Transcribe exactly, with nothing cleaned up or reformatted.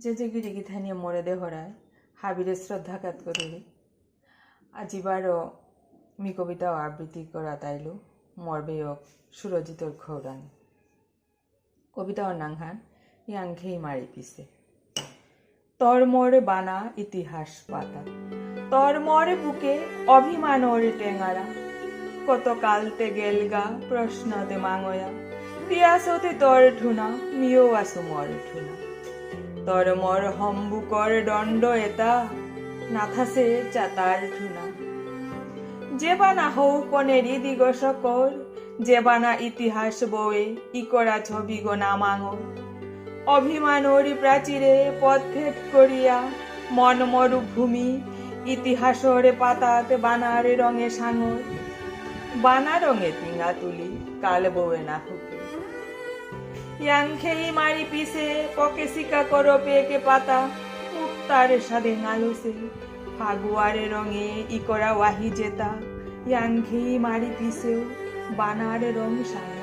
যে যে গিরি গিথানিয়ে মোরে দেহরায়, হাবিরে শ্রদ্ধা কাত করুরি। আজি বারো মি কবিতা আবৃত্তি করা তাইলু, মোর বেয়ক সুরজিতর খৌরাং। কবিতার নাঙহান, ইয়াংখেই মারি পিছে। তর মোর বানা ইতিহাস পাতা। তর মোর বুকে অভিমানর টেঙারা। কত কালতে গেলগা প্রশ্নতে মাঙয়া। তিয়াসতে তর ঠুনা, মিও আসু মোর ঠুনা। তর মোর হম্বুকর দণ্ড এতা, নাথাসে চাতার ঠুনা। যে বানা হৌপনে হৃদিগ সকর, যে বানা ইতিহাস বয়ে ইকরা ছবিগ নামাঙ। অভিমানরি প্রাচীরে পথভেদ করিয়া মন মরুভূমি ইতিহাসরে পাতাতে বানারে রঙে সাঙর। বানা রঙে টিঙা তুলি কাল বয়ে না হুকে। ইয়াংখেই মারি পিছে পকে সিকা করো পেকে পাতা মুক্তার সাদে নালসে। ফাগুয়ারে রঙে ইকরা ওয়াহি যেতা, ইয়াংখেই মারি পিছেও বানার রং সাঙে।